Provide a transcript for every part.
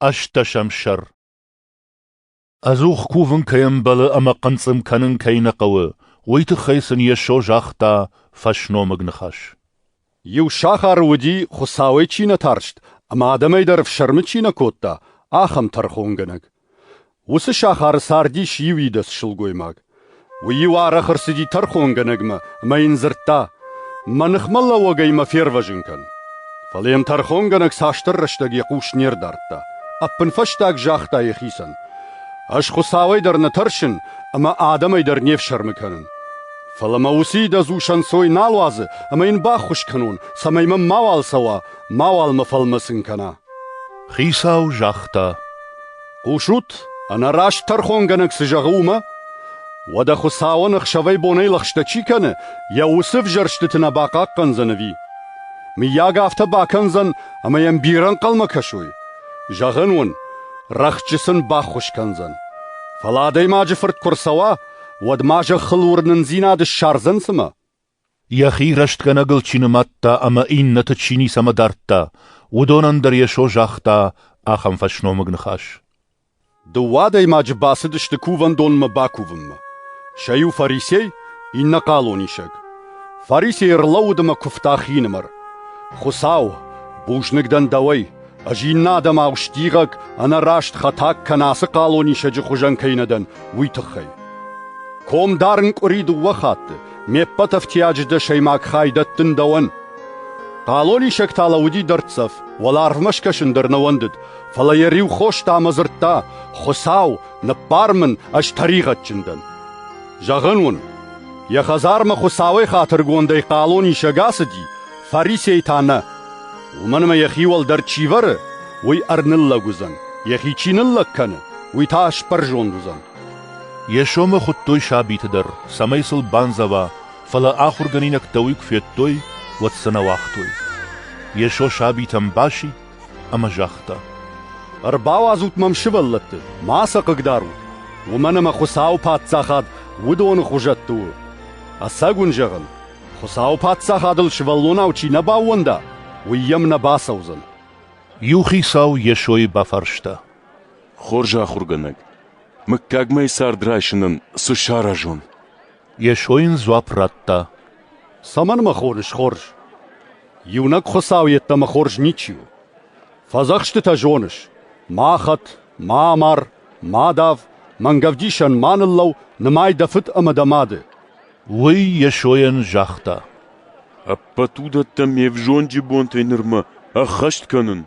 Ӕстдӕсӕм сӕр Ӕдзух кувын кӕй ӕмбӕлы ӕмӕ хъынцъым кӕнын кӕй нӕ хъӕуы, уый тыххӕй сын Йесо загъта фӕсномыг ныхас. Иу сахары уыди, Хуыцауӕй чи нӕ тарст ӕмӕ адӕмӕй дӕр ӕфсӕрмы чи нӕ кодта, ахӕм тӕрхонгӕнӕг. Уыцы сахары цардис иу идӕдз сылгоймаг. Уый-иу арӕх ӕрцыди тӕрхонгӕнӕгмӕ ӕмӕ йын дзырдта: «Мӕ ныхмӕлӕууӕгӕй мӕ фервӕзын кӕн». Фӕлӕ йӕм тӕрхонгӕнӕг цасдӕр рӕстӕг йӕ хъус не рдардта. Ӕппынфӕстаг загъта йӕхицӕн: «Ӕз Хуыцауӕй дӕр нӕ тӕрсын ӕмӕ адӕмӕй дӕр не фсӕрмы кӕнын. Фӕлӕ мӕ уыцы идӕдз ус ӕнцой нал уадзы ӕмӕ йын баххуыс кӕнон, цӕмӕй мӕм мауал цӕуа, мауал мӕ фӕлмӕцын кӕна». Хицау загъта: Хъусут, ӕнӕраст тӕрхонгӕнӕг цы зӕгъы, уымӕ? Уӕдӕ Хуыцауӕн ӕхсӕвӕй-бонӕй лӕгъстӕ чи кӕны, йӕ уыцы ӕвзӕрстыты нӕ бахъахъхъӕндзӕн ӕви? Мыййаг афтӕ бакӕндзӕн, ӕмӕ йӕм бирӕ ӕнхъӕлмӕ кӕсой? Зӕгъын уын, рӕхджы сын баххуыс кӕндзӕн. Фӕлӕ адӕймаджы фырт куы рцӕуа, уӕд ма зӕххыл уырнындзинад ссардзӕн цымӕ? Йӕхи рӕстгӕнӕгыл чи нымадта ӕмӕ иннӕты чи ницӕмӕ дардта, уыдонӕн дӕр Йесо загъта ахӕм фӕсномыг ныхас. Дыууӕ адӕймаджы бацыдысты кувӕндонмӕ бакувынмӕ. Сӕ иу фарисей, иннӕ хъалонисӕг. Фарисей ӕрлӕууыд ӕмӕ куывта хинымӕр: «Хуыцау, бузныг дӕн дӕуӕй, ӕз иннӕ адӕмау стигъӕг, ӕнӕраст хӕтаг кӕнӕ ацы хъалонисӕджы хуызӕн кӕй нӕ дӕн, уый тыххӕй. Ком дарын къуыри дыууӕ хатты, ме ппӕт ӕфтиаджы дӕсӕймаг хай дӕттын дӕуӕн. Хъалонисӕг та лӕууыди дӕрддзӕф, уӕларвмӕ скӕсын дӕр нӕ уӕндыд, фӕлӕ йӕ риу хоста ӕмӕ дзырдта: «Хуыцау, ныббар мын, ӕз тӕригъӕдджын дӕн». Зӕгъын уын, йӕ хӕдзармӕ Хуыцауӕй хатыргондӕй хъалонисӕг ацыди, фарисей та нӕ. Уымӕн ӕмӕ йӕхи уӕлдӕр чи вӕры, уый ӕрныллӕг уыдзӕн, йӕхи чи ныллӕг кӕны, уый та сбӕрзонд уыдзӕн. Йесомӕ хуыдтой сабиты дӕр, цӕмӕй сыл бандзӕва, фӕлӕ ахуыргӕнинӕгтӕ уый куы федтой, уӕд сӕ нӕ уагътой. Йесо сабитӕм басидт ӕмӕ загъта: Ӕрбауадзут мӕм сывӕллӕтты, ма сӕ хъыгдарут, уымӕн ӕмӕ Хуыцауы Паддзахад уыдоны хуызӕтты у. Ӕцӕг уын зӕгъын, Хуыцауы Паддзахадыл сывӕллонау чи нӕ баууӕнда, уый йӕм нӕ бацӕудзӕн. Иу хицау Йесойы бафарста: Хорз ахуыргӕнӕг, мыггагмӕйы цард райсынӕн цы саразон? Йесо йын дзуапп радта: Цӕмӕн мӕ хоныс хорз? Иунӕг Хуыцау йеддӕмӕ хорз ничи у. Фӕдзӕхстытӕ зоныс: ма хӕт, ма амар, ма дав, мӕнгӕвдисӕн ма ныллӕу, нымай дӕ фыд ӕмӕ дӕ мады. Уый Йесойӕн загъта: Ӕппӕт уыдӕттӕ ме взонджы бонтӕй нырмӕ ӕххӕст кӕнын.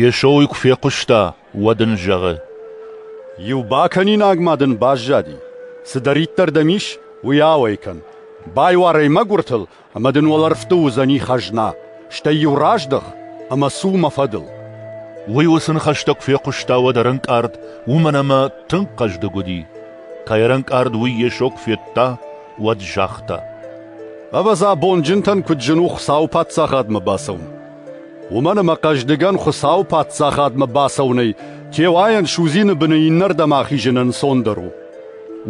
Йесо уый куы фехъуыста, уӕд ын зӕгъы: Иу бакӕнинаг ма дын баззади. Цыдӕриддӕр дӕм ис, уый ауӕй кӕн. Байуар ӕй мӕгуыртыл, ӕмӕ дын уӕлӕрвты уыдзӕни хӕзна. Стӕй-иу раздӕх ӕмӕ цу мӕ фӕдыл. Уый уыцы ныхӕстӕ куы фехъуыста, уӕд ӕрӕнкъард, уымӕн ӕмӕ тынг хъӕздыг уыди. Кӕй ӕрӕнкъард, уый Йесо куы федта, уӕд загъта: Ӕвӕдза, бонджынтӕн куыд зын у Хуыцауы Паддзахадмӕ бацӕуын. Уымӕн ӕмӕ хъӕздыгӕн Хуыцауы Паддзахадмӕ бацӕуынӕй теуайӕн судзины быны иннӕрдӕм ахизын ӕнцондӕр у.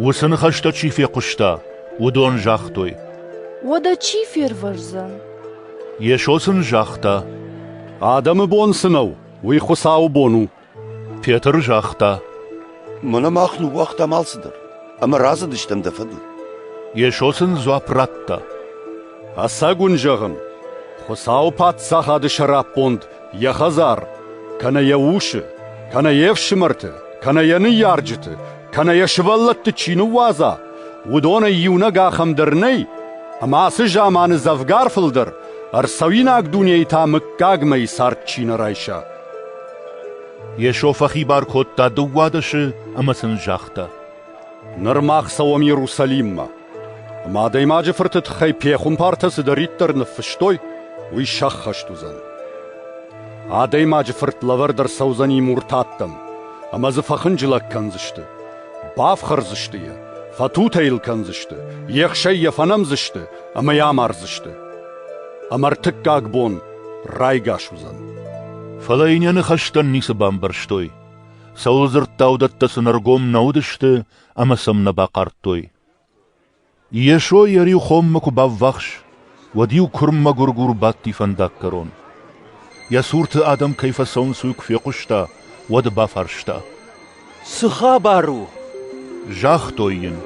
Уыцы ныхӕстӕ чи фехъуыста, уыдон загътой: Уӕдӕ чи фервӕздзӕн? Йесо сын загъта: Адӕмы бон цы нӕу, уый Хуыцауы бон у. Петр загъта: Мӕнӕ мах ныууагътам алцыдӕр ӕмӕ рацыдыстӕм дӕ фӕдыл. Йесо сын дзуапп радта: Ӕцӕг уын зӕгъын, Хуыцауы Паддзахады сӕраппонд йӕ хӕдзар, кӕнӕ йӕ усы, кӕнӕ йе фсымӕрты, кӕнӕ йӕ ныййарджыты, кӕнӕ йӕ сывӕллӕтты чи ныууадза, уыдонӕй иунӕг ахӕм дӕр нӕй, ӕмӕ ацы заманы дзӕвгар фылдӕр, ӕрцӕуинаг дунейы та мыггагмӕйы цард чи нӕ райса. Йесо фӕхибар кодта дыууадӕсы ӕмӕ сын загъта: Ныр мах цӕуӕм Иерусалиммӕ. Ӕмӕ Адӕймаджы Фырты тыххӕй пехуымпартӕ цыдӕриддӕр ныффыстой, уый сӕххӕст уыдзӕн. Адӕймаджы Фырт лӕвӕрд ӕрцӕудзӕни муртаттӕм, ӕмӕ дзы фӕхынджылӕг кӕндзысты, бафхӕрдзысты йӕ, фӕтутӕ йыл кӕндзысты, ехсӕй йӕ фӕнӕмдзысты ӕмӕ йӕ амардзысты. Ӕмӕ ӕртыккаг бон райгас уыдзӕн. Фӕлӕ йын йӕ ныхӕстӕн ницы бамбӕрстой. Цӕуыл дзырдта, уыдӕттӕ сын ӕргом нӕ уыдысты ӕмӕ сӕм нӕ бахъардтой. Йесо Иерихонмӕ куы баввахс, уӕд иу куырм мӕгуыргур бадти фӕндаггӕрон. Йӕ цурты адӕм кӕй фӕцӕуынц, уый куы фехъуыста, уӕд бафарста: Цы хабар у? Загътой йын: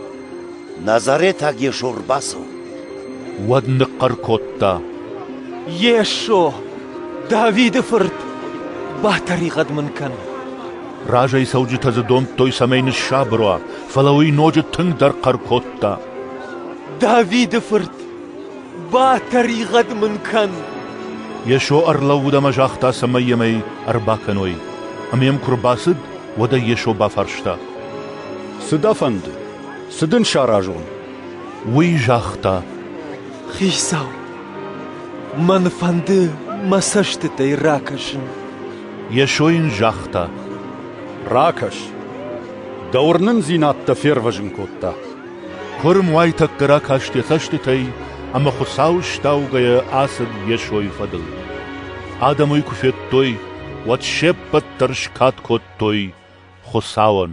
Назаретаг Йесо ӕрбацӕуы. Уӕд ныхъхъӕр кодта: Йесо, Давиды фырт, батӕригъӕд мын кӕн! Разӕй цӕуджытӕ дзы домдтой, цӕмӕй ныссабыр уа, фӕлӕ уый ноджы тынгдӕр хъӕр кодта: Давиды фырт, батӕригъӕд мын кӕн! Йесо ӕрлӕууыд ӕмӕ загъта, цӕмӕй йӕм ӕй ӕрбакӕной. Ӕмӕ йӕм куы рбацыд, уӕд ӕй Йесо бафарста: Цы дӕ фӕнды? Цы дын саразон? Уый загъта: Хицау, мӕн фӕнды мӕ цӕстытӕй ракӕсын. Йесо йын загъта: Ракӕс. Дӕ уырнындзинад дӕ фервӕзын кодта. Куырм уайтӕккӕ ракаст йӕ цӕстытӕй ӕмӕ Хуыцауы стаугӕйӕ ацыд Йесойы фӕдыл. Адӕм уый куы федтой, уӕд се ппӕт дӕр скад кодтой Хуыцауӕн.